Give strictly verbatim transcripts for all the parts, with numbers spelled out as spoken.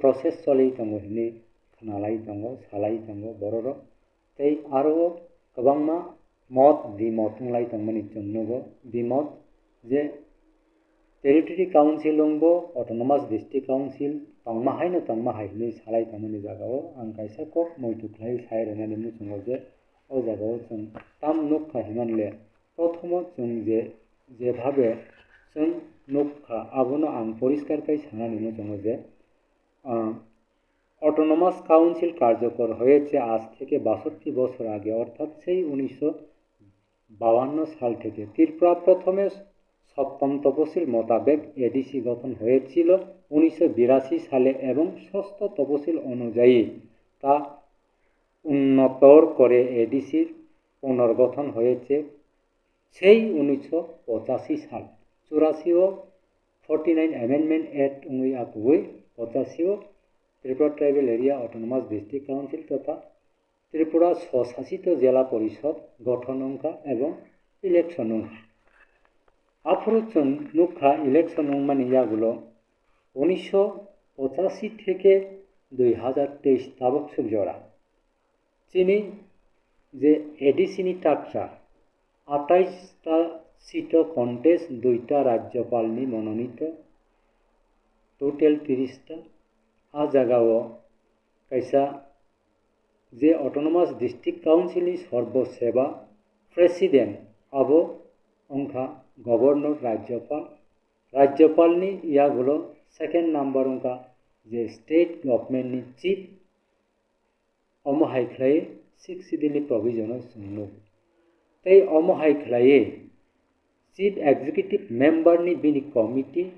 process choli tongo hinwi khnalai tongo, salai tongo bororok. Tei aro kwbangma mot bimot wnglai tongmani chwng nugo. Bimot je Territory Council wngbo Autonomous District Council tongma haino tongma hai hinwi salai tongmani jagao ang kaisa kok muitu khlai sai rwnani muchungo je o jagao chwng tam nukha hinmani le prothomo chwng je, jebhabe chwng nukha abono ang poriskar khe sanani muchungo je, ah, autonomous council কার্যকর হয়েছে আজ থেকে বাষট্টি বছর আগে, অর্থাৎ সেই উনিশশো বাহান্ন সাল থেকে। ত্রিপুরা প্রথমে সপ্তম তপশিল মোতাবেক এডিসি গঠন হয়েছিল উনিশশো বিরাশি সালে এবং ষষ্ঠ তপশিল অনুযায়ী তা উন্নতর করে এডিসির পুনর্গঠন হয়েছে সেই উনিশশো পঁচাশি সাল। চুরাশি ও forty nine amendment act wngwi akugwi পঁচাশি o Tripura Tribal Area Autonomous District Council totha Tripura Swsasito Jela Porishod gothon wngkha ebong election wngkha. Aphuru chwng nukha election wngmani yagulo unisho pochashi theke dui hazar teis tabuk suk jora. Chini je A D C ni taksa, atais ta seat o contest duita rajyopal ni mononito, total tiris ta. A jagao kaisa je Autonomous District Council ni Sarbo Seba President abo wngkha Governor Rajyopal. Rajyopal ni yagulo second number wngkha je State Government ni Chief, omo hai khlai Sixth Schedule ni provision o chwng nuk. Tei omo hai khlai Chief Executive Member ni bini committee,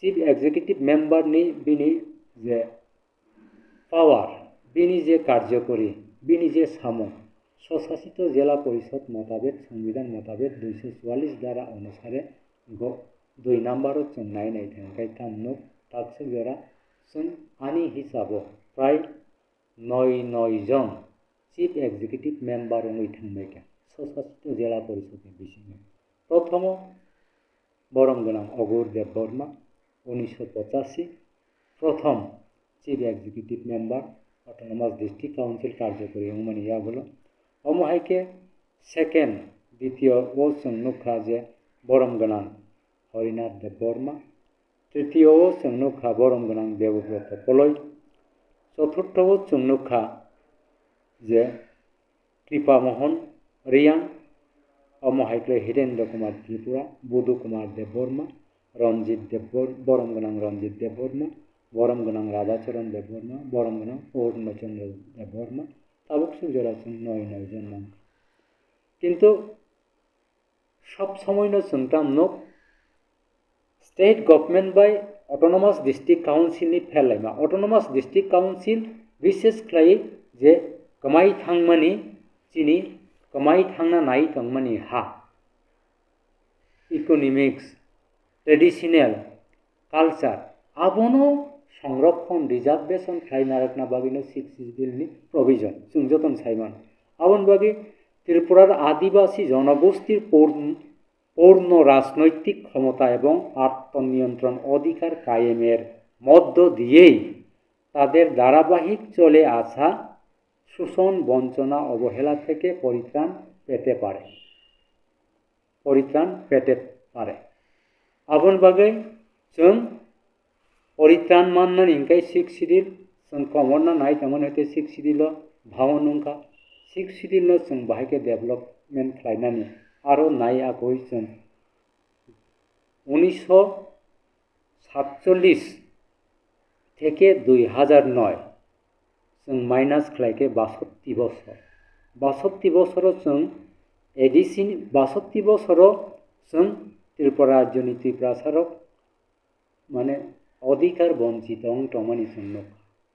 Chief Executive Member ni bini je power, bini je karjokori, bini je samung, Swsasito Jela Porishod motabek, Songbidan motabek duiso chuwallis dara onusare go dui number o chwng nai nai thang khe tam nuk, taksuk jora chwng ani hisabo prai noi noi jon Chief Executive Member wngwi thangbai kha Swsasito Jela Porishod ni bisingo. Prothomo borom gwnang Ogur Debbarma, unisho pochashi, prothom Chief Executive Member, Autonomous District Council karjokori wngmani yagulo. Omo hai khe second, ditiyo o chwng nukha je borom gwnang Harinath Debbarma, tritiyo o chwng nukha borom gwnang Debobroto Poloi, chothurtho o chwng nukha je Kripa Mohan Riyang, omo hai khe Hirendra Kumar Tripura, Budu Kumar Debbarma, Ranjit Debbar-, borom gwnang Ranjit Debbarma, borom gwnang Radhacharan Debbarma, borom gwnang Purna Chandra Debbarma, tabuk suk jora chwng noi noi jon nang. Kintu sob somoino chwng tam nuk, State Government bai Autonomous District Council ni pherlaima. Autonomous District Council bises khlai je kwmai thangmani, chini kwmai thangna nai tongmani ha, economics, traditional, culture, abono সংরক্ষণ, reservation khlai narwkna bagwino Sixth Schedule ni provision chwng jotono sai mano. Aboni bagwi Tripura Adibasi Jonogostir Pur-, পূর্ণ রাজনৈতিক ক্ষমতা এবং আত্মনিয়ন্ত্রণ অধিকার কায়েমের মধ্য দিয়েই তাদের ধারাবাহিক চলে আসা শোষণ, বঞ্চনা, অবহেলা থেকে পরিত্রাণ পেতে পারে, পরিত্রাণ পেতে পারে। Aboni bagwi chwng পরিত্রাণ mannani hinkhe Sixth Schedule, chwng komorna nai tongmani hinkhe Sixth Schedule o bhaon wngkha. Sixth Schedule no chwng bahai khe development khlainani aro nai akoi chwng উনিশশো সাতচল্লিশ থেকে দুই হাজার নয় chwng minus khlai khe basotti bosor. Basotti bosoro chwng A D C ni basotti bosoro chwng Tripura rajyoni Tiprasarok mane odhikar bonchito wng tongmani chwng nukha.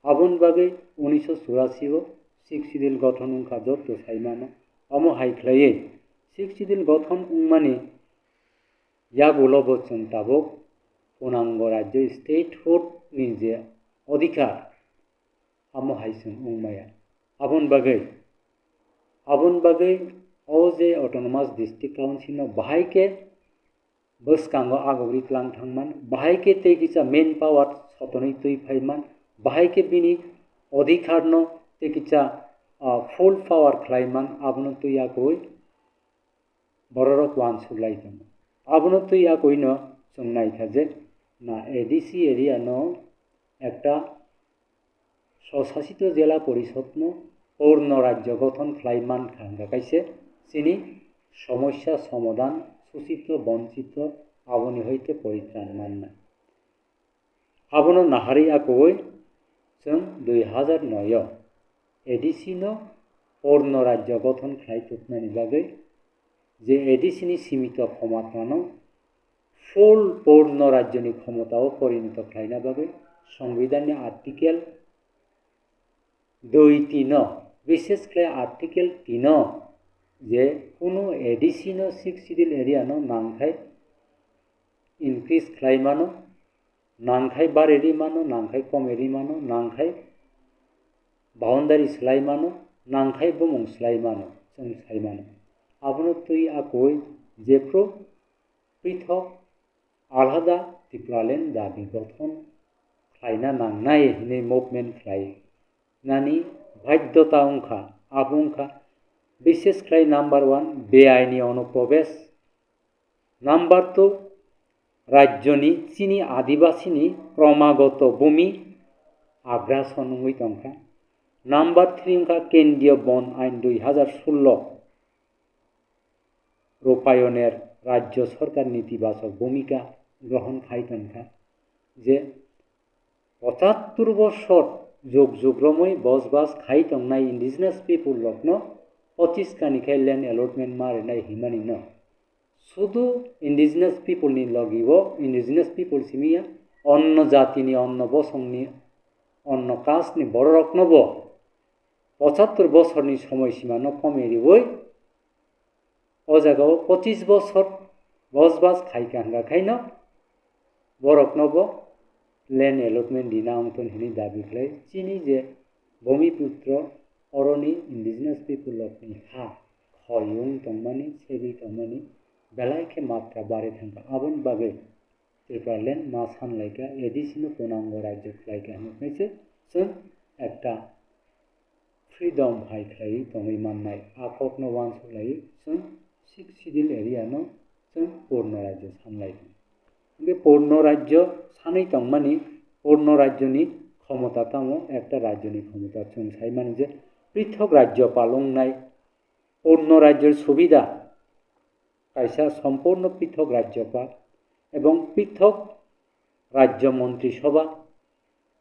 Aboni bagwi unisho churashi o Sixth Schedule gothon wngkha jotto sai mano. Omo hai khlaiwi Sixth Schedule gothon wngmani yagulo bo chwng tabuk punango rajyo statehood ni je odhikar, amo hai chwng wngmaya. Aboni bagwi, aboni bagwi o je Autonomous District Council no bahai khe bwskango agogri tlang thangman, bahai khe tei kisa main power sotonwi twi phaiman, bahai khe bini odhikar no tei kisa, ah, full power khlaiman, abono twi yakwi bororok uansuk lai tongo. Abono twi yakwi no chwng naikha je na A D C area no ekta Swsasito Jela Porishod no purno rajyo gothon khlai mankha hwnkha kaise chini somosya somadhan, suchito bonchito aboni hoite poritran manna. Abono naharwi akugwi chwng dui hazar noi o A D C no purno rajyo gothon khlai tubnani bagwi je A D C ni simito khomotano full purno rajyoni khomotao porinoto khlaina bagwi Songbidanni Article dui tino, bishesh khlai Article tino je kunu A D C no Sixth Schedule area no nangkhai increase khlai mano, nangkhai bari ri mano, nangkhai komi ri mano, nangkhai boundary slai mano, nangkhai bumung slai mano, chwng sai mano. Abono twi akoi jephru prithok alada Tipraland dabi gothon khlaina nangnai hinwi movement khlai nani baidhyota wngkha, abo wngkha bishesh khlai number one beaini onuprobesh, number two rajyoni chini adibasini kromagoto bumi agrason wngwi tongkha, number three wngkha Kendriyo Bon Ain dui hazar sullo rupayoner rajyo sorkar nitibachok bhumika grohon khai tongkha je pochattor bosor jug jug romwi bosbas khai tongnai indigenous people rokno pochis kani khai land allotment ma rwnai himani no sudu indigenous people ni logi o indigenous people simi ya onno jati ni onno bosong ni onno caste ni borok rokno bo pochattor bosorni somoi simano komei riwi o jagao pochis bosor bosbas khaikha hwnkha khaino boroknobo land allotment rina wngthun hinwi dabi khlai chini je Bumiputro oroni indigenous people rokni ha khoi wng tongmani, segwi tongmani belai khe matra bari thangkha. Aboni bagwi Tipraland ma sanlaikha, A D C no punango rajyo khlaikha hinwi khaise chwng ekta freedom hai khlaiwi tongwi mannai. A kokno uansuk laiwi chwng Sixth Schedule area no chwng purno rajyo sanlai tongo. Hwnkhe purno rajyo sanwi tongmani, purno rajyoni khomota tamo ekta rajyoni khomota chwng sai mano je prithok rajyopal wngnai, purno rajyor subida kaisa sompurno prithok rajyopal ebong prithok rajyo montri sobha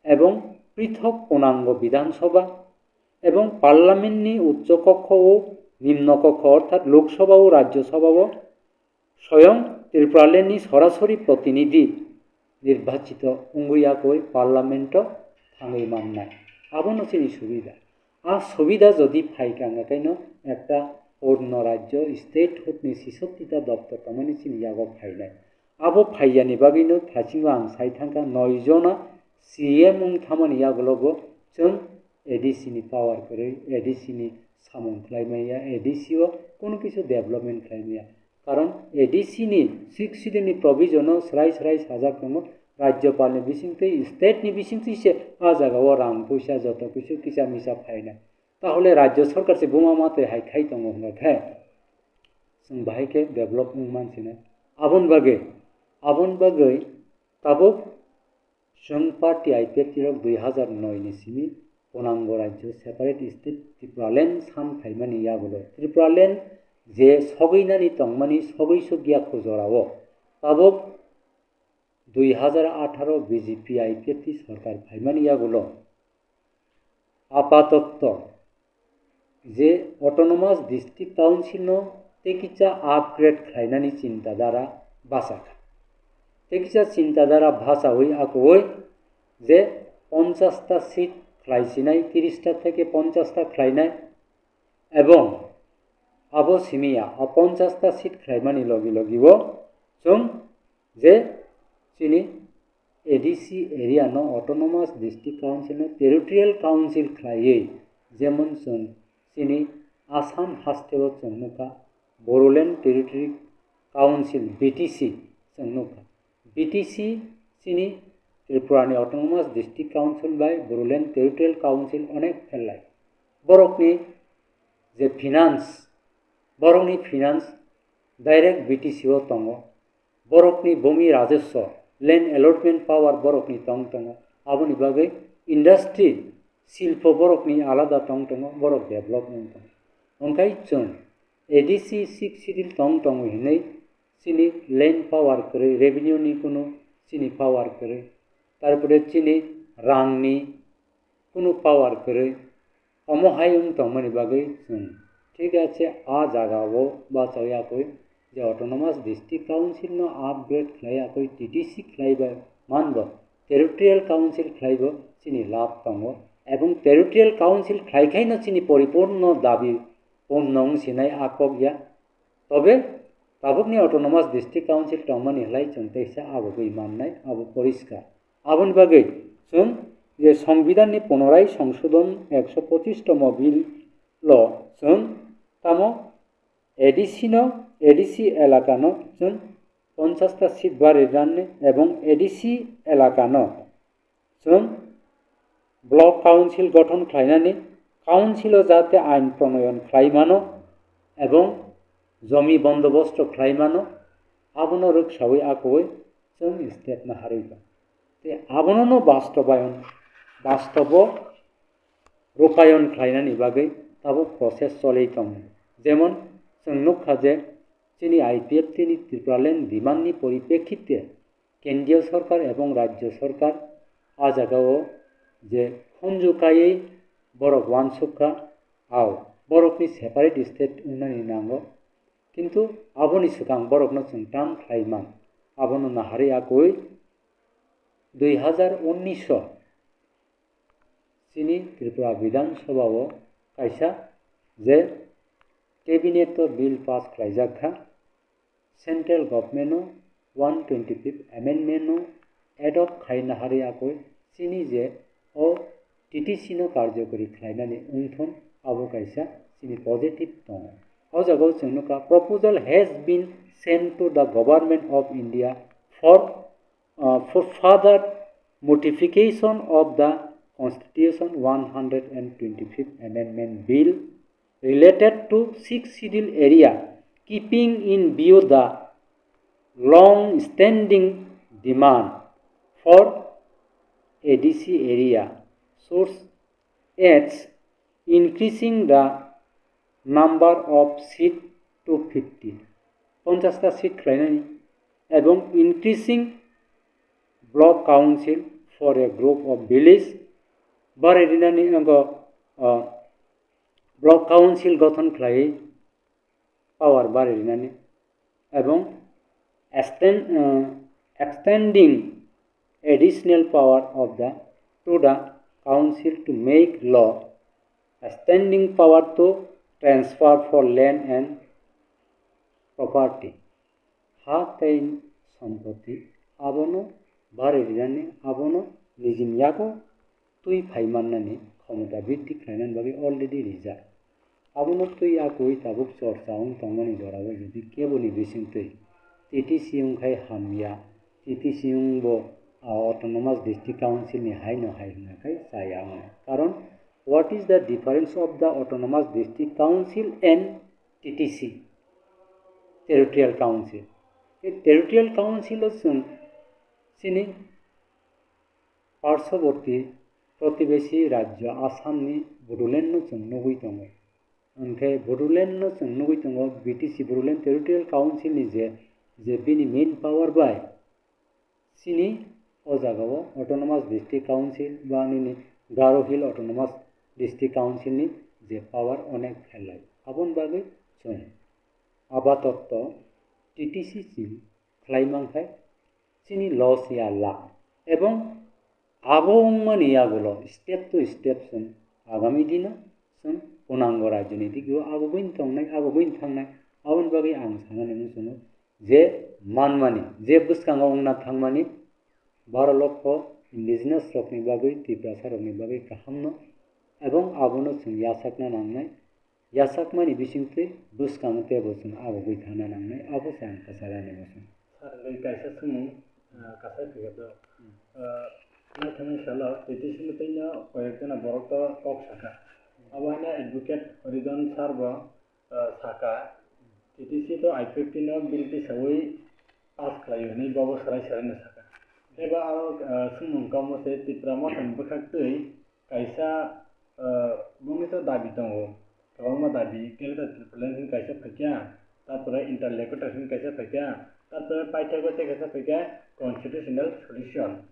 ebong prithok punango bidhan sobha ebong parliament ni uccho kokho o nimno kokho orthat Lok Sabha o Rajyo Sabha o soyong Tipraland ni sorasori protinidhi nirbachito wngwi yakoi parliament o thangwi mannai. Abono chini subida. A subida jodi phaikha hwnkha khaino ekta purno rajyo statehood ni sisottita doptor tongmani chini yago phainai. Abo phaiyani bagwino thasingo ang sai thangkha noi jona C M wng thamani yagulogo chwng A D C ni power kwrwi, A D C ni samung khlai maya, A D C o kunu kisu development khlai maya. Karon A D C ni Sixth Schedule ni provision o srai srai sajak tongo, Rajyopal ni bisingtwi, state ni bisingtwi se a jaga o rang puisa joto kisu kisa misa phainai. Tahole Rajyo Sorkar se buma matwi hai khai tongo hwnba khe chwng bahai khe develop wng mansina. Aboni bagwi, aboni bagwi tabuk chwng party I P F T rok dui hazar noi ni simi punango rajyo separate state Tipraland san phaimani yagulo Tipraland je sogwinani tongmani sogwi sukya kho jorao tabuk dui hazar atharo B J P I P F T sorkar phaimani yagulo apatoto je Autonomous District Council no tei kisa upgrade khlainani chinta dhara bachakha. Tei kisa chinta dhara bachawi akoi je ponchash ta seat khlaisinai, tirish ta theke ponchash ta khlainai, ebong abo simiya o ponchash ta seat khlaimani logi logi o chwng je chini A D C area no Autonomous District Council no Territorial Council khlaiwi, jemon chwng chini Assam haste o chwng nukha Bodoland Territory Council, B T C, chwng nukha. B T C chini Tripura ni Autonomous District Council bai Bodoland Territorial Council onek pherlai. Borokni je finance, borokni finance direct B T C o tongo. Borokni bumi rajaswa, land allotment power borokni tong tongo. Aboni bagwi industry, silpo borokni alada tong tongo, borok develop wng tongo. Hwnkhai chwng A D C six schedule tong tongo hinwi chini land power kwrwi, revenue ni kunu chini power kwrwi, tarpore chini rangni kunu power kwrwi. Omo hai wng tongmani bagwi chwng thik ache a jagao bachayakwi je Autonomous District Council no upgrade khlaiyakwi T D C khlaiba manbo, Territorial Council khlaibo chini lab tongo, ebong Territorial Council khlaikhaino chini poripurno dabi purno wng sinai a kok ya. Tobe tabukni Autonomous District Council tongmani halai chwng teisa abugwi mannai, abo poriskar. Aboni bagwi chwng je Songbidanni punorai songsodon ekso pochish tomo bill lo chwng tamo A D C no, A D C elakano chwng ponchasta seat bari rani ebong A D C elakano chwng block council gothon khlainani, council o jate ain pronoyon khlai mano ebong jomi bondobosto khlai mano, abono rwksawi akwui chwng state no harwi tong. Tei abono no bastobayon, bastobo rupayon khlainani bagwi tabuk process choli tongo. Jemon chwng nukha je chini I P F T ni Tipraland demand ni poripekhite Kendriya Sorkar ebong Rajya Sorkar a jagao je khunju kaiwi borok uansukha, ao borokni separate state wngnani nango. Kintu aboni swkang borokno chwng tam khlai man. Abono naharwi akwui dui hazar unnish o chini Tripura Bidhan Sabha o kaisa je cabinet o bill pass khlaijak kha, central government o one twenty-fifth amendment no adopt khai naharwi akwui chini je o T T C no karjokori khlainani wngthon, abo kaisa chini positive tongo. O jagao chwng nukha, proposal has been sent to the Government of India for, uh, for further modification of the Constitution one hundred twenty-fifth Amendment Bill related to Sixth Schedule area, keeping in view the long-standing demand for A D C area, such as increasing the number of seat to fifty, ponchasta seat khlainani, ebong increasing block council for a group of village, bari rinani ango, uh, block council gothon khlai power bari rinani, ebong extend, uh, extending additional power of the, to the council to make law, extending power to transfer for land and property. Ha tei sompoti abono bari rinani, abono nijini yago twi phai mannani khomota briddhi khlainani bagwi already rijak. Abono twi akwui tabuk chorcha wng tongmani jorao jodi keboni bisingtwi T T C wngkhai hamya, T T C wngbo, ah, Autonomous District Council ni haino hai hwnka khai chaya wngkha. Karon, what is the difference of the Autonomous District Council and T T C, Territorial Council? Ei Territorial Council o chwng chini parshoboti protibesi rajyo Assam ni Bodoland no chwng nugwi tongo. Hwnkhe Bodoland no chwng nugwi tongo, B T C Bodoland Territorial Council ni je, je bini main power bai chini o jagao Autonomous District Council ba nini Garo Hill Autonomous District Council ni je power onek pherlai. Aboni bagwi chwng apatoto T T C chwng khlai mankhe chini loss ya la. Ebong abo wngmani yagulo step to step chwng agami dino chwng punango rajniti o abo buini tongnai, abo buini thangnai. Aboni bagwi ang sanani muchungo je manmani, je bwskango wngna thangmani baro lokho indigenous rokni bagwi, Tiprasa rokni bagwi kahamno, ebong abono chwng yachakna nangnai. Yachakmani bisingtwi bwskango teibo chwng abugwi thangna nangnai, abo se ang kwcharani muchung. Ang kaisa swngmung, ah, kasai phikha do. Ah, naithani salo T T C ni twi no koyek jona borok to kok saka. Abo haino Advocate Horizon sir bo, ah, saka, T T C to I fifty no bill tisawi pass khlaio hinwi bobo swrai swrai no saka. Tei bo aro, ah, swngmung kamo se Tipra Motha ni bwkhak twi kaisa, ah, boni to dabi tongo, kwbangma dabi, Greater Tipraland hwn kaisa phaikha, tarpore Interlocutor hwn kaisa phaikha, tarpore paithago tei kaisa phaikha constitutional solution.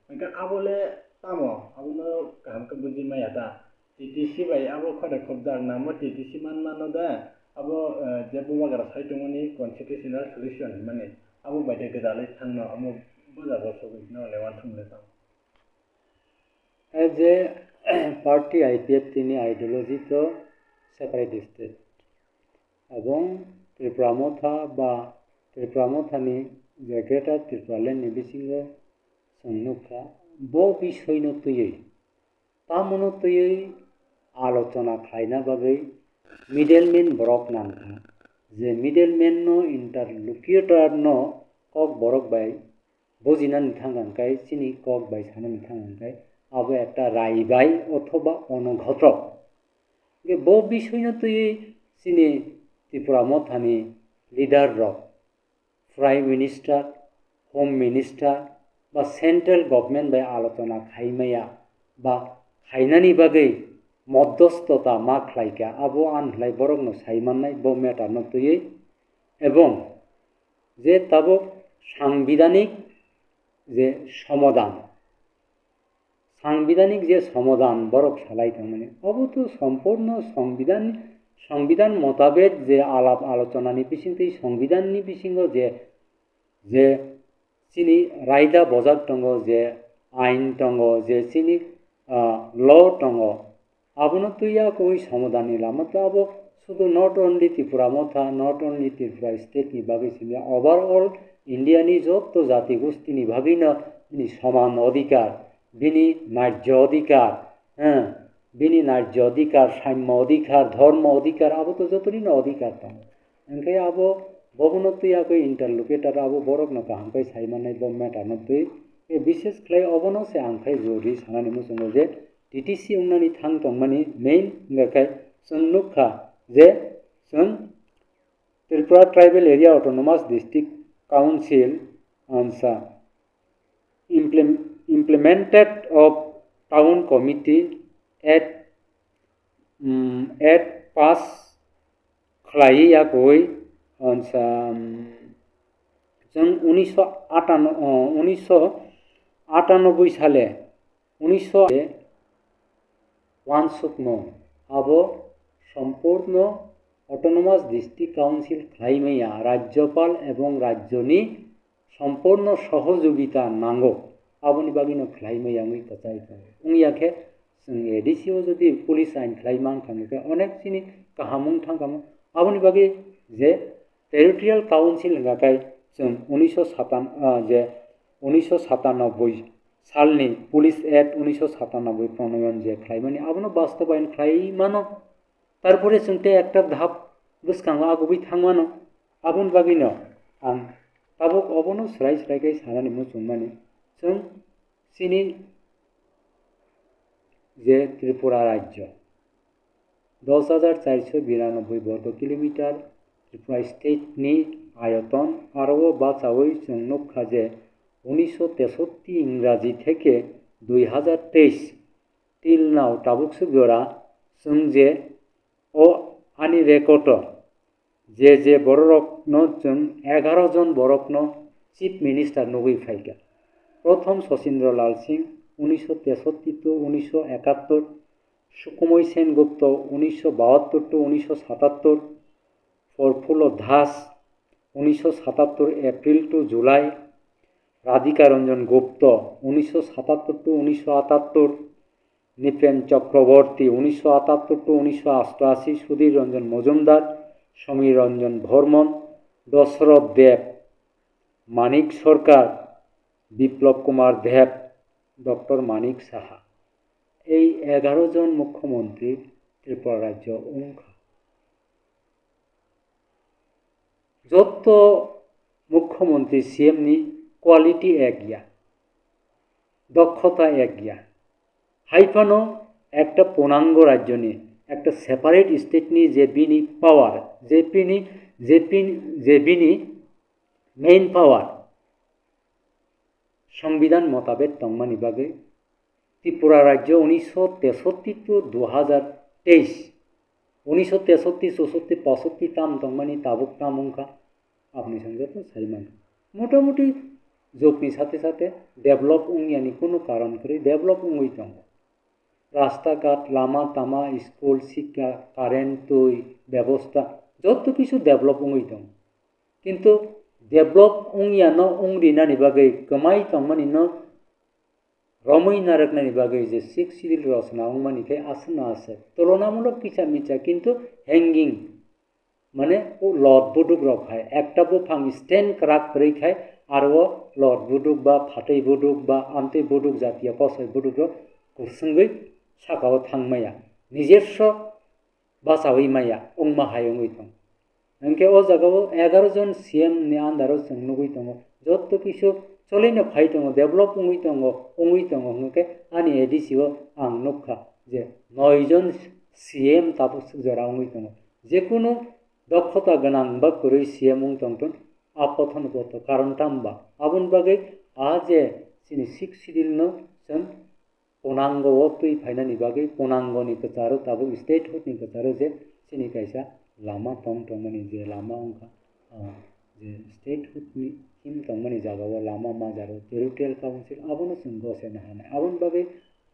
Hwnkhe abo le tamo, abono kaham khe buji maya ta? T T C bai abo khode khobjak namo T T C man mano da, abo, eh, je bubagra sai tongmani constitutional solution hwnmani, abo bai de gwdalwi thangno, amo bujabo sogwi no le uansuk le tamo. As a party, I P F T ni ideology to separate state. Ebong Tipra Motha ba Tipra Motha ni je Greater Tipraland ni bisingo chwng nukha, bo bisoi no twiwi, tamono twiwi alochona khlaina bagwi middleman borok nangkha, je middleman no, interlocutor no kok borok bai bujinani thang hwnkhe, chini kok bai sanani thang hwnkhe, abo ekta rai bai othoba onoghotrok. Hwnkhe bo bisoino twiwi chini Tipra Mothani leader rok, Prime Minister, Home Minister ba Central Government bai alochona khaimaya ba khainani bagwi modostota ma khlaikha, abo ani khlai borokno sai mannai bo matter no twiwi, ebong je tabuk sangbidanik je somodan, sangbidanik je somodan borok salai tongmani, obo to sompurno songbidan, songbidan motabek je alap alochonani bisingtwi songbidanni bisingo je, je chini raida bojak tongo, je ain tongo, je chini, ah, law tongo, abono twiya koi somodanni lama to abo sudu not only Tipra Motha, not only Tripura state ni bagwi simi, overall India ni jotto jati gosti ni bagwi no bini soman odhikar, bini narjo odhikar, eh, bini narjo odhikar, saimyo odhikar, dhormo odhikar, abo to joto ni no odhikar tongo. Hwnkhe abo bobono twiya koi interlocutor abo borok no kaham khe sai mannai bo matter no twi. Bishes khlai obono se ang khe jori sanani muchungo je T T C wngnani thang tongmani main wngkha khe chwng nukha je chwng Tripura Tribal Area Autonomous District Council ansa implem-, implemented of Town Committee at, mm, at pass khlai yakwi, ansa, mm, chwng unisho atano-, o, unisho atanoboi sale, unisho wansukmung abo sompurno Autonomous District Council khlaimaya Rajyopal ebong rajyoni sompurno sohojogita nango, aboni bagwino khlaimaya wngwi kwchai tongo. Wngya khe chwng A D C o jodi police ain khlai mankha hwnkhe onek chini kaham wng thangkha mo. Aboni bagwi je Territorial Council hwnkha khe chwng unisho satan, ah, je unisho satanoboi salni Police Act unisho satanoboi pronoyon je khlaimani, abono bastobayon khlai mano. Tarpore chwng tei ekta dhap bwskango agubui thang mano. Aboni bagwino ang tabuk obono swrai swrai khe sanani muchung mani. Chwng chini je Tripura rajyo, dos hajar charso biranoboi borgo kilometer Tripura state ni ayoton, aro o bachaui chwng nukha je unisho tesotti Ingraji theke dui hajar teis till now tabuk suk jora chwng je o ani record o je je bororokno chwng egaroh jon borokno Chief Minister nugwi phaikha. Prothom Sachindra Lal Singh, unisho tesotti to unisho ekattor, Sukhmoy Sen Gupta, unisho bahattor to unisho satattor, Prafulla Das, unisho satattor April to July, Radhika Ranjan Gupta, unisho satattor to unisho atattor, Nipen Chakraborty, unisho atattor to unisho astashi, Sudhir Ranjan Majumdar, Samir Ranjan Barman, Dashrath Deb, Manik Sarkar, Biplab Kumar Deb, Doctor Manik Saha. Ei egaroh jon mukhyamantri Tripura rajyo wngkha. Jotto Mukhyamantri C M ni quality ek ya, dokhota ek ya. Haiphano ekta punango rajyoni, ekta separate state ni je bini power, je bini, je bini, je bini main power, Songbidan motabek tongmani bagwi Tripura rajyo unisho tesotti to dui hazar teis, unisho tesotti, chosotti, posotti tam tongmani tabuk tam wngkha, aboni song joto sai mankha. Motamuti jogni sate sate develop wngyani kunu karon kwrwi develop wngwi tongo. Rasta ghat, lama tama, school, sikha, current, twi, bebosta, joto kisu develop wngwi tongo. Kintu develop wngya no wngrinani bagwi kwmai tongmani no romwi narwknani bagwi je Sixth Schedule rosna wngmani khe aswkno aswk tulonamulok kisa misa kintu hanging, mane o lot buduk rok hai ekta buphang stand kwrak kwrwi khai aro lot buduk ba phatwi buduk ba amtwi buduk jatiya kosoi buduk rok kusungwi sakao thangmaya. Nijesso bachaui maya wngma hai wngwi tongo. Hwnkhe o jagao egaroh jon C M ni under o chwng nugwi tongo, joto kisu choli no phai tongo, develop wngwi tongo, wngwi tongo hwnkhe ani A D C o ang nukha je noi jon C M tabuk swk jora wngwi tongo. Jekunu dokhota gwnang ba kwrwi C M wng tongthun, a pothano poto karon tamba. Aboni bagwi a je chini Sixth Schedule no chwng punango o twi phainani bagwi punangoni kwcharo tabuk statehood ni kwcharo je chini kaisa lama tong tongmani je lama wngkha, ah, je statehood ni theme tongmani jagao lama majaro territorial council abono chwng gosena hanai. Aboni bagwi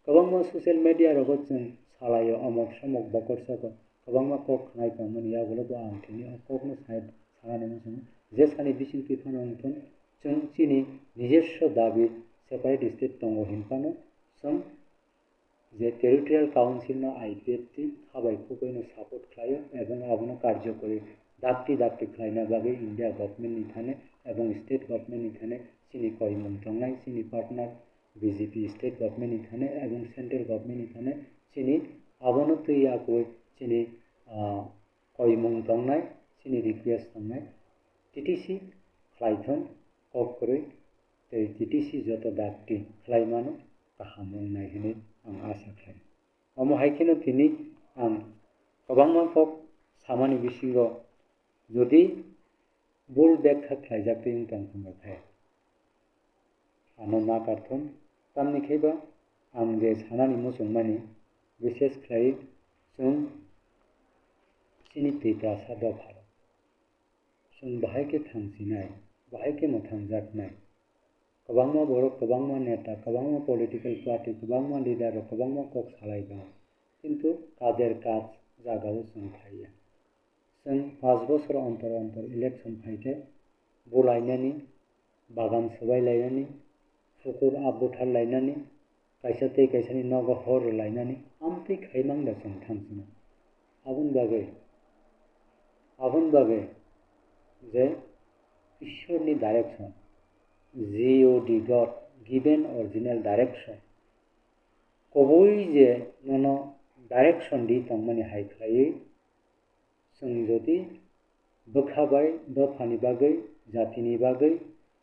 kwbangma social media rogo chwng salaio omok somok bokorsoko kwbangma kok khnai tongmani yagulo bo ang tini o kokno sai sanani muchungo je sani bisingtwi phano wngthun chwng chini nijesso dabi separate state tongo hinphano chwng je territorial council no I P F T khabai khugwi no support khlaio ebong abono karjokori dakti dakti khlaina bagwi India government ni thani ebong state government ni thani chini koimung tongnai chini partner B J P state government ni thani ebong central government ni thani chini abono twi yakwi chini, ah, koimung tongnai chini request tongnai T T C khlaithung kok kwrwi tei T T C joto dakti khlaimano kaham wngnai hwnwi ang asa khlai. Omo hai kheno tini ang kwbangma kok samani bisingo jodi bul bekha khlaijak twi wng tong thangkha khe ano nakarthun, tamni khe ba ang je sanani muchungmani bises khlai chwng chini Tiprasa dopha. Chwng bahai khe thangsinai, bahai khe mwthangjaknai. Kwbangma borok, kwbangma neta, kwbangma political party, kwbangma leader rok, kwbangma kok salai tongo. Kintu kajer kaj jagao chwng phaiya. Chwng panch bosor ontor ontor election phai khe bulainani, bagan swbai lainani, sukur a buthar lainani, kaisa tei kaisani nogo hor rw lainani amtwi khai mang da chwng thang sino. Aboni bagwi, aboni bagwi je Ishwarni direction, G O D, God given original direction, kubui je nono direction di tongmani hai khlaiwi, chwng jodi bwkha bai dophani bagwi, jatini bagwi,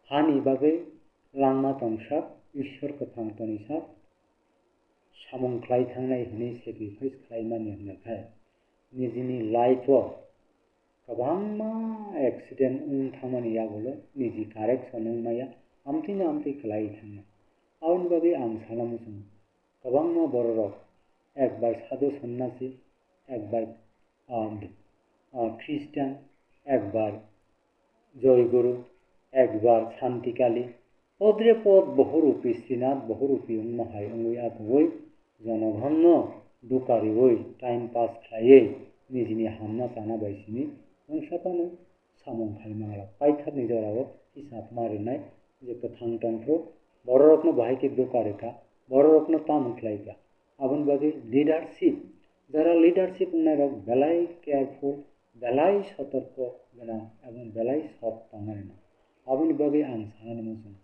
hani bagwi langma tongsak, Ishwar kwthang tonisak samung khlai thangnai hwnwi sacrifice khlaimani hwnkhe, nijini life-o kwbangma accident wng thangmani yagulo niji correction wng maya, amtwino amtwi khlai thangnai. Aboni bagwi ang sana muchungo, kwbangma bororok ekbar sadhu sonnasi, ekbar, um, uh, Christian, ekbar Joy Guru, ekbar Shanti Kali, podre pod bohurupi Srinath bohurupi wngma hai wngwi atugwi jonogonno duka riwi time pass khlaiwi nijini hamna chana bai simi mungsa phano samung khai manglak. Paithakni jorao hisab ma rinai je kwthang tongphru bororokno bahai khe duka rikha, bororokno tamo khlaikha. Aboni bagwi leadership, jara leadership wngnairok belai careful, belai sotorko gwnang, aboni belai sot tongmani. Aboni bagwi ang sanani muchung,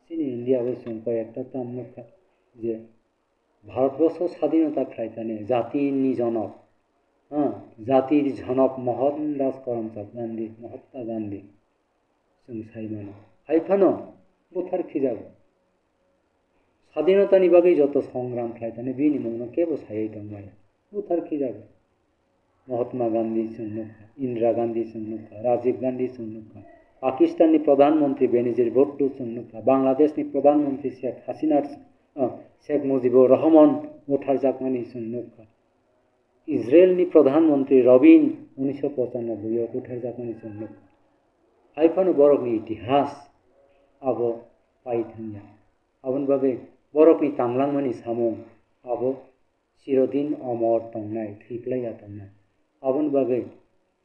chini India o chwng koi ekta term nukha je Bharatborsho sadhinota khlaikani jatini jonok, ha, jatir jonok Mohan Das Karamchand Gandhi, Mahatma Gandhi. chwng sai mano. Hai phano buthar khijago. Sadinotani bagwi joto songram khlai thani bini mungno kebo saywi tongmaya. Buthar khijago. Mahatma Gandhi chwng nukha, Indira Gandhi chwng nukha, Rajiv Gandhi chwng nukha, Pakistanni Pradhan Mantri Benazir Bhutto chwng nukha, Bangladeshni Pradhan Mantri Sheikh Hasina, ah, Sheikh Mujibur Rahman butharjakmani chwng nukha. Israelni Pradhan Mantri Rabin unisho pochanobboio butharjakmani chwng nukha. Hai phano borokni itihas abo pai thangya. Aboni bagwi borokni tanglangmani samung abo chirodin omor tongnai, thwiplaiya tongnai. Aboni bagwi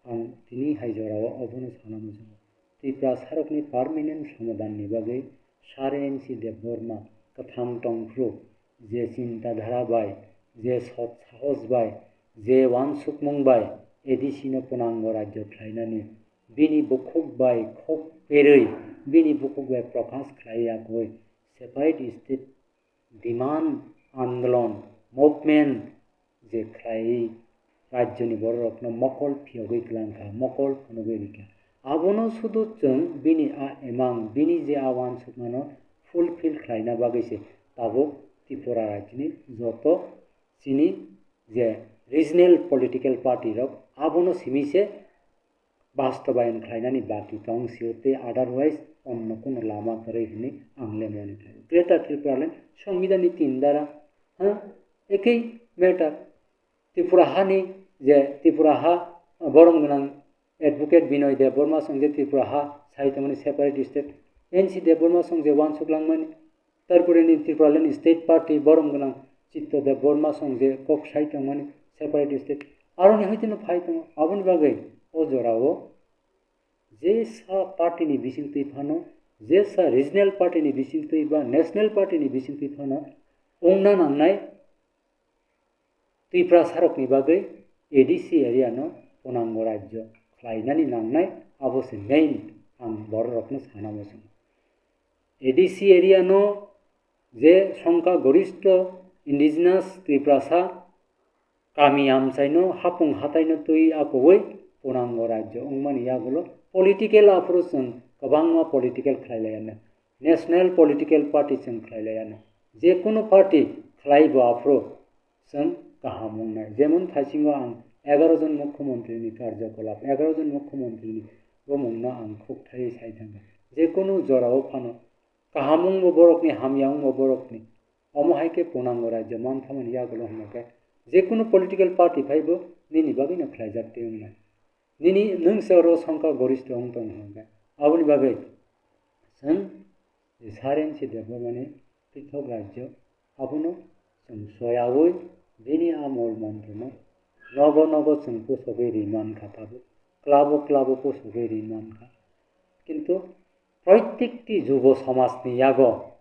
ang tini hai jorao obono sana muchungo. Tiprasarokni permanent somadhanni bagwi Sir N C Debbarma, kwthang tongphru, je chinta dhara bai, je sot sahos bai, je uansukmung bai A D C no punango rajyo khlainani bini bukhuk bai khok perwi, bini bukhuk bai prokash khlai yakwi separate state demand andolon, movement je khlai rajyoni bororokno mokol phiyogwi kwlangkha, mokol phunugwi rikha. Abono sudu chwng bini a emang, bini je a uansukmano fulfill khlaina bagwi se tabuk Tripura rajyoni joto chini je regional political party rok abono simi se bastobayon khlainani baki tong sio tei otherwise onno kuno lama kwrwi hwnwi ang le mone khlaio. Greater Tripura le Songbidanni tin dara, ha, ekei matter. Tripura hani je Tripura ha, borom gwnang advocate Binoy Debbarma song je Tripura ha sai tongmani separate state, N C Debbarma song je uansuk langmani, Tarpore ni Tipraland State Party borom gwnang Chitto Debbarma song je kok sai tongmani separate state aroni hoiteno phai tongo. Aboni bagwi o jorao jesa party ni bisingtwi phano, jesa regional party ni bisingtwi ba national party ni bisingtwi phano wngna nangnai Tiprasarokni bagwi A D C area no punango rajyo khlainani nangnai, abo se main ang bororokno sana muchungo. A D C area no je songkha goristho indigenous Tiprasa kami amchaino hapung hataino twi akogwi punango rajyo wngmani yagulo political aphuru chwng kwbangma political khlai laiya, national political party chwng khlai laiya, jekunu party khlai bo aphuru chwng kaham wngnai. Jemon thaisingo ang egaroh jon mukhyamantri ni karjokolap, egaroh jon mukhyamantri ni bumungno ang khukthaiwi sai thangkha. Jekunu jorao phano kaham wngbo borokni, hamya wngbo borokni, omo hai khe punango rajyo manthamani yagulo hwnkhe jekunu political party phaibo nini bagwino khlaijak twi wngnai. Nini nwng se oro songkha goristho wng tongo hwnkhe aboni bagwi chwng Sir N C Debbarmani pithok rajyo, abono chwng soyaui bini a mol montrono nogo nogo chwng pusogwi ri mankha, tabuk klabo klabo pusogwi ri mankha. Kintu proitekti jubo somajni yago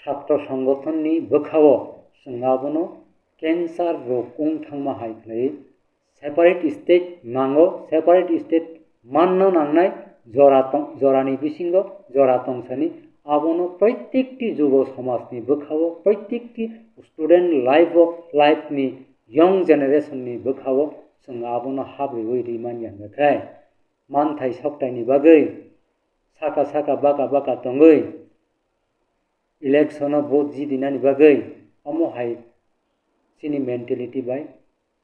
satro songothonni bwkhao chwng abono cancer rok wng thangma hai khlaiwi separate state nango, separate state manna nangnai jora tong-, jorani bisingo jora tongsani abono proitekti jubo somajni bwkhao, proitekti student life o, life ni young generation ni bwkhao chwng abono habriwi ri manya hwnkhe manthai soktaini bagwi saka saka baka baka tongwi election o vote jidinani bagwi omo hai chini mentality bai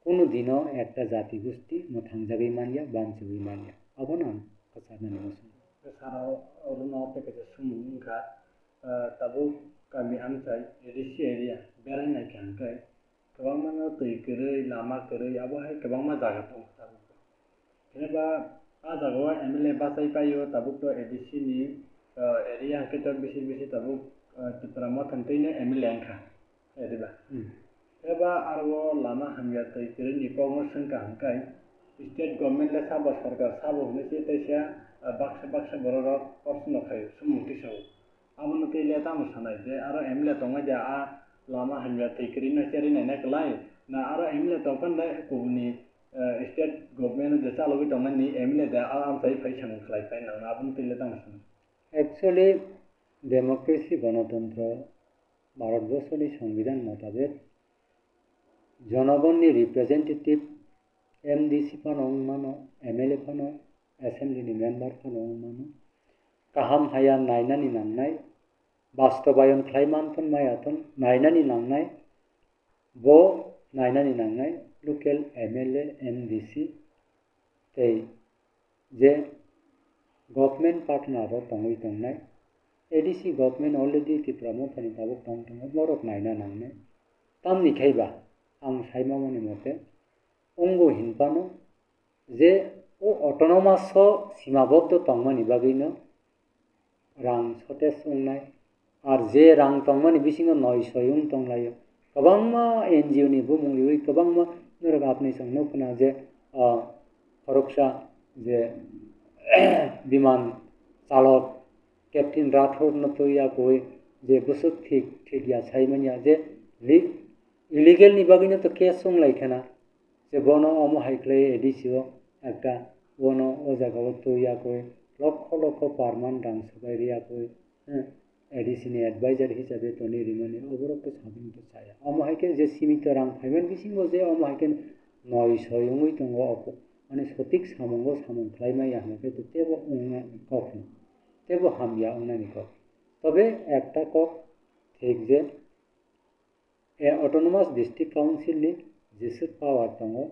kunu dino ekta jati gusti mwthangjagwi manya, banchigwi manya. Abono ang kwcharnani muchungo. Sara orono tei kaisa sumung wngkha, ah, tabuk kami amchai A D C area berai naikha hwnkhe kwbangmano twi kwrwi, lama kwrwi, abo hai kwbangma jaga tongo tabuk. Phiya ba a jaga o M L A bachai paio, tabuk to A D C ni, ah, area hwnkhe to bisi bisi tabuk, ah, Tipra Motha ni twino M L A wngkha, adi ba? Hmm. Phiya ba aro o lama hamya twi kwrwi ni kokno swngkha hwnkhe state government le sabo, sorkar sabo hwnwi se teisa, ah, baksa baksa borok rok kosto no khaio, sumung tisao. Abono twi le tamo sanai je aro M L A tongnai de a lama hamya twi kwrwi no cherwi naina kwlai, na aro M L A tongkhan de kubuni, eh, state government je chalogwi tongnani M L A de a amchai phai samung khlai phai nang abono twi le tamo sanai. Actually, democracy, gonotantro, Bharatborsoni Songbidan motabek jonogonni representative M D C phano wng mano, M L A phano, assembly ni member phano wng mano. kaham haya nainani nangnai, bastobayon khlai manthon maya thon nainani nangnai, bo nainani nangnai local M L A, M D C tei je government partner rok tongwi tongnai, A D C government already Tipra Mothani tabuk tong tongo, borok naina nangnai. Tamni khai ba ang saimamani mote, wngwi hinphano je o autonomous o simaboddo tongmani bagwino rang shortage wngnai, ar je rang tongmani bisingo noi soi wng tonglaio. Kwbangma N G O ni bumung riwi kwbangma norok apni chwng nukna je, ah, khoroksa je biman chalok Captain Rathore no twi yakwi je bwswk thik thik ya sai manya je li-, illegal ni bagwi no to case wng lai khana. Je bono omo hai khlai A D C o ekta bono o jaga o twi yakwi lokho lokho per month rang swbai ri yakwi, eh, A D C ni advisor hisabe toni rimani oborok to sabung to chaya. Omo hai khe je simito rang phaiman bisingo je omo hai khe noi soi wngwi tongo, opo-, mane sotik samungo samung khlai maya hwnba khe to tebo wngna kok no, tebo hamya wngnani kok. Tobe ekta kok thik je A autonomous district council ni jeswk power tongo,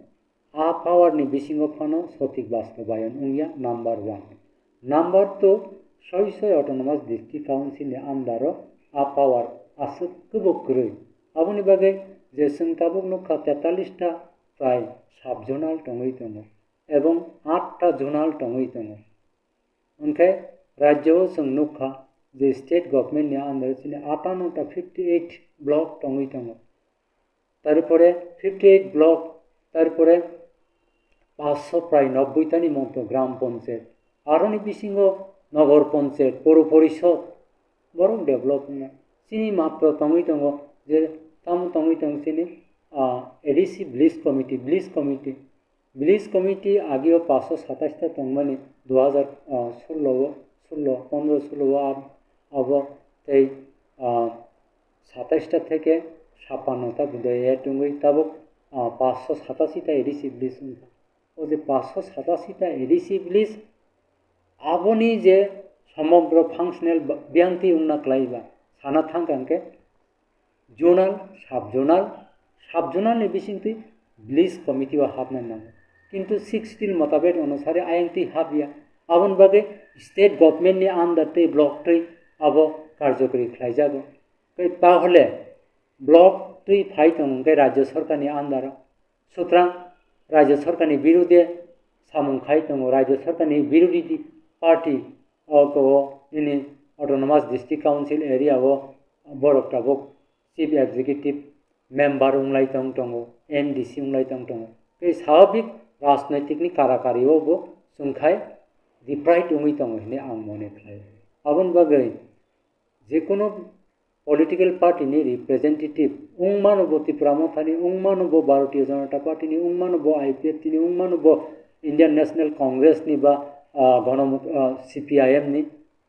a power ni bisingo phano sotik bastobayon wngya, number one. Number two, soi soi autonomous district council ni under o a power aswk kwbo kwrwi. Aboni bagwi je chwng tabuk nukha, tetallis ta prai sub-zonal tongwi tongo ebong aat ta zonal tongwi tongo. Hwnkhe rajyo o chwng nukha je state government ni under o chini atano ta fifty eight block tongwi tongo. Tarpore fifty eight block, tarpore paanch sho prai nobboi tani monto gram panchayat, aroni bisingo nogor panchayat, poro porishod, borok develop wngya. Chini matro tongwi tongo je tamo tongwi tongo chini, ah, A D C village committee, village committee. Village committee agio paanch sho satais ta tongmani, dui hajar, ah, solo o, solo, pondro solo o ar abo tei, ah, satais ta theke sappanno ta budai add wngwi tabuk, ah, paanch sho satasi ta A D C village wngkha. O je paanch sho satasi ta A D C village, aboni je somogro functional ba-, biyangtwi wngna klai ba sana thangkha hwnkhe, zonal, sub-zonal, sub-zonal ni bisingtwi village committee o hapna nango. Kintu Sixth Schedule motabek onusare ayang twi hapya. Aboni bagwi state government ni under twi block twi abo karjokori khlaijago. Tei tahole block twi phai tongo hwnkhe rajya sarkar ni under o. Sutrang rajya sarkar ni birude samung khai tongo, rajya sarkar ni birodhi party o ko nini autonomous district council area o borok tabuk chief executive member wng lai tong tongo, M D C wng lai tong tongo. Tei swabik rajnaitik ni karakari o bo chwng khai deprived wngwi tongo hinwi ang mone khlai. Aboni bagwi jekunu political party ni representative wng mano bo Tipra Motha ni, wng mano bo Bharatiya Janata Party ni, wng mano bo I P F T ni, wng mano bo Indian National Congress ni ba, ah, Gono-, ah, C P I M ni,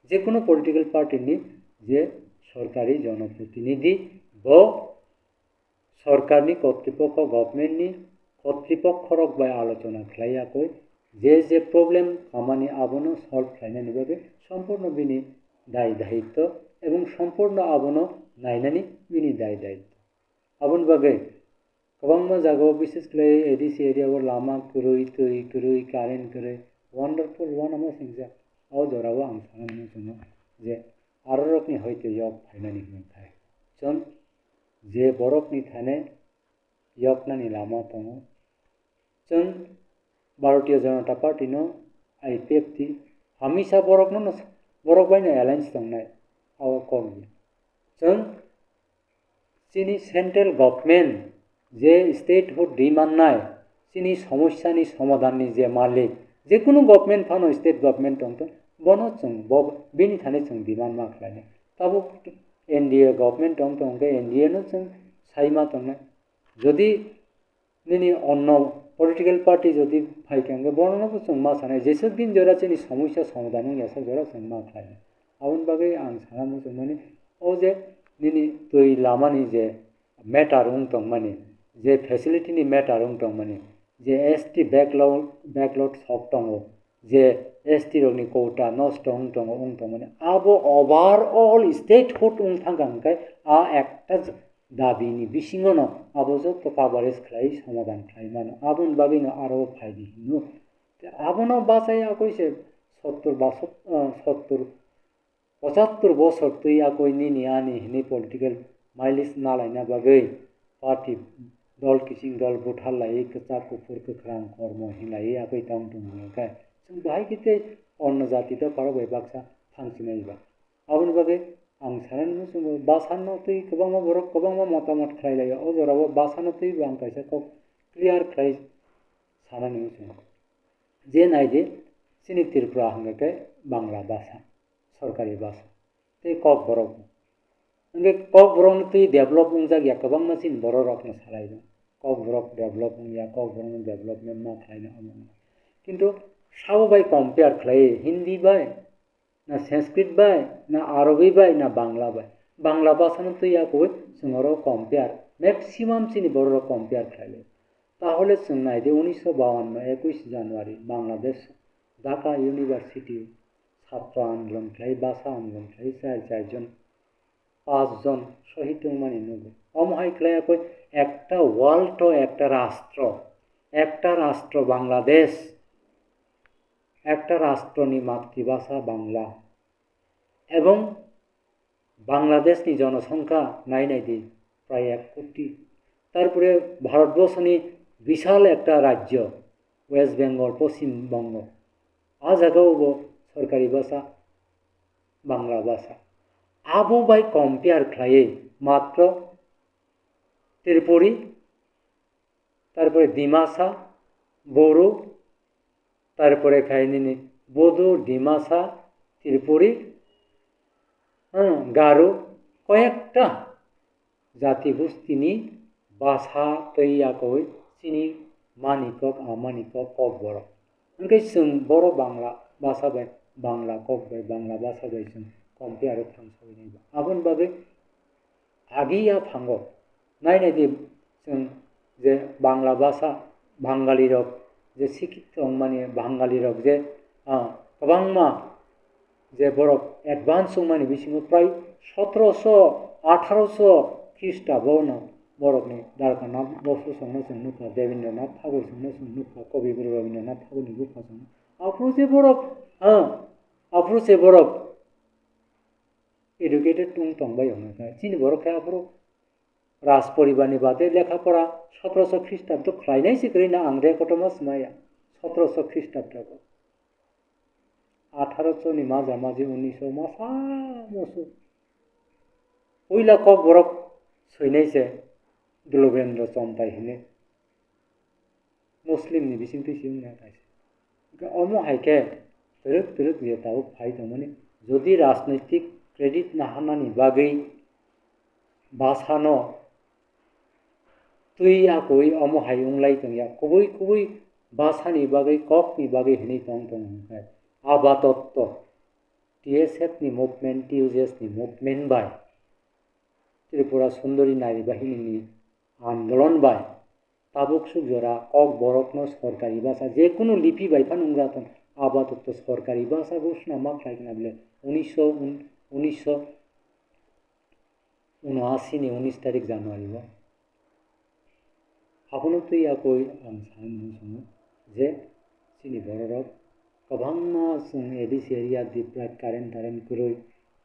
jekunu political party ni je sorkari jonoprotinidhi bo sorkarni kotripokho, government ni kotripokkhorok bai alochona khlai yakwi je je problem kamani abono solve khlainani bagwi sompurno bini dai daitto ebong sompurno abono nainani bini dai daitto. Aboni bagwi kwbangma jagao, bises khlai A D C area o lama kwrwi, twi kwrwi, current kwrwi, wonderful, uanama singjak. O jorao ang sana muchungo je arorokni hoite yok phainani hwnwi khai. Chwng je borokni thane yoknani lama tongo. Chwng Bharatiya Janata Party no, I P F T, hamisa borokno no, borok bai no alliance tongnai, abo kok di. Chwng chini central government je statehood demand nai, chini somosya ni somadhan ni je malik, jekunu government phano state government tongthung, bono chwng bo, bini thani chwng demand ma khlainai. Tabuk N D A government tongthung hwnkhe N D A no chwng sai ma tongnai. Jodi nini onno political party jodi phai khe hwnkhe bono no bo chwng ma sanai, jeswk din jora chini somosya somadhan wngya sak jora chwng ma khlainai. Aboni bagwi ang sana muchungmani, o je nini twi lamani je matter wng tongmani, je facility ni matter wng tongmani, je S T backlog, backlog sok tongo, je S T rokni quota nosto wng tongo, wng tongmani, abo overall statehood wng thangkha hwnkhe a ekta dabini bisingono abo joto coverage khlai somadhan khlai mano. Aboni bagwino aro phaidi hino. Abono bachai yakwi se sottor ba sot-, ah, sottor pochattor bosor twi yakwi nini ani hinwi political mileage nalaina bagwi party dol kiching dol butharlaiwi kwchak kuphur kwkhrang kormo hinlaiwi yakwi tong tong hwnkhe chwng bahai khe tei onno jati dophar bai baksa thangchinai ba. Aboni bagwi ang sanani muchungo bwsano twi kwbangma borok kwbangma motamot khlai laio. O jorao bwsano twi bo ang kaisa kok clear khlai sanani muchungo. Je naidi chini Tripura hwnkhe Bangla bwsa, sorkari bwsa tei Kokborok. Hwnkhe Kokborokno twi develop wngjak ya kwbangma chini bororokno salai rw. Kokborok develop wngya, Kokborokno development ma khlaina omo wngya. Kintu sabo bai compare khlai Hindi bai, na Sanskrit bai, na Arabi bai, na Bangla bai. Bangla bwsano twi yakwi chwng oro compare, maximum chini bororok compare khlai lai. Tahole chwng naidi unisho bawanno ekush January Bangladesh Dhaka University satro andolon khlai, bwsa andolon khlai, char char jon, pas jon shohid wngmani nugo. Omo hai khlai yakwi ekta world o ekta rastro, ekta rastro Bangladesh, ekta rastroni matribhasha Bangla ebong Bangladeshni jonosongkha nai nai di prai ek koti. Tarpore Bharatborsoni bishal ekta rajyo West Bengal, Poschim Bongo, a jagao bo sorkari bhasha Bangla bhasha. Abo bai compare khlaiwi matro Tripuri, tarpore Dimasa, Boru, tarpore khai nini Bodo, Dimasa, Tripuri, hmm, Garo, koyekta jati gustini basa tei yakoi chini mani kok, amani kok, Kokborok. Hwnkhe chwng boro Bangla basa bai, Bangla kok bai, Bangla basa bai chwng compare thang soi nai ba. Aboni bagwi agi ya phango nai nai di chwng je Bangla basa Bangali rok je sikit tongmani Bangali rok je, ah, kwbangma je borok advance wngmani bisingo prai sotoroso, atharoso Khrista bono borokni darkana bosu songno chwng nukha, Debindranath Thakur songno chwng nukha, Kobi Guru Rabindranath Thakurni bupha songno. Aphuru se borok, ah, aphuru se borok educated wng tongbai hwnwi kha. Chini borok khe aphuru Raj poribarni bade lekha pora sotoroso Khristabdo khlainai se kwrwi na ang re kotorma swmaya. Sotoroso Khristabdo bo. Atharoso ni maja maji unisho masa musu. Puila Kokborok soinai se Dulobendra Chontai hwnwi. Muslim ni bising twi se wngya kaisa. Hwnkhe omo hai khe twrwk twrwk je tabuk phai tongmani, jodi rajnoitik credit naharnani bagwi bwsano twi akoi omo hai wnglai tongya, kubui kubui bwsani bagwi, kokni bagwi hinwi tong tong hwnkhe Abatotto T S F ni movement, T U J S ni movement bai Tripura Sundori Nari Bahini ni andolon bai tabuk suk jora Kokborokno sorkari basa je kunu lipi bai phano wngya tong, Abatotto sorkari basa ghosna ma khlai khna bole unisho un-, unisho unashi ni unis tarik January o. Abono twi yakoi ang sanani muchungo je chini bororok kwbangma chwng A D C area deprived, current tarent kwrwi,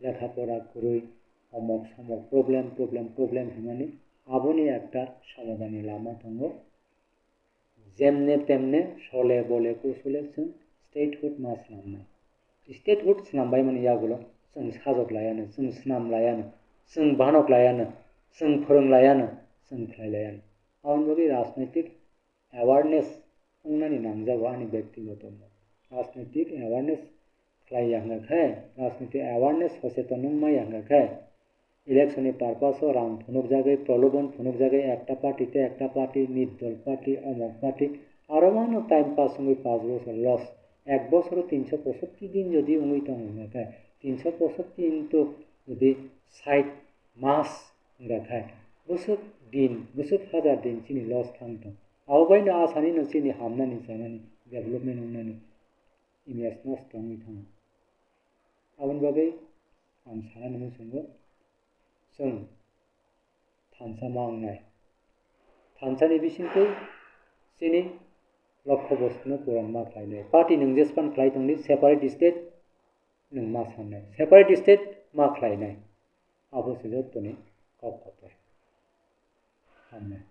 lekha pora kwrwi, omok somok problem, problem, problem hwnmani aboni ekta somadhanni lama tongo. Jemne temne sole bole kusule chwng statehood ma swnamnai. Statehood swnambaimani yagulo chwng sajok laiano, chwng swnam laiano, chwng banok laiano, chwng phwrwng laiano, chwng khlai laiano. Aboni bagwi rajnaitik awareness wngnani nangjago ani bektigoto mot. Rajnaitik awareness khlai ya hwnkha khe, rajniti awareness hocheton wngma ya hwnkha khe, election ni purpose o rang phunukjagwi, prolobon phunukjagwi, ekta party tei ekta party, nirdol party, omok party, aro mano time pass wngwi panch bosor loss. Ek bosoro tinsho posotti din jodi wngwi tongo hwnkha khe, tinsho posotti into jodi sait mas wngkha khe, bwswk din, bwswk hajar din chini loss thang tong. Abo baino asani no chini hamnani, chanani, development wngnani image nosto wngwi thango. Aboni bagwi ang sanani muchungo chwng thansa ma wngnai. Thansani bisingtwi chini lokho bostuno puron ma khlainai. Party nwng jespan khlai tongdi, separate state nwng ma sannai. Separate state ma khlainai. Abo se jottoni kok kotor. Hamnai.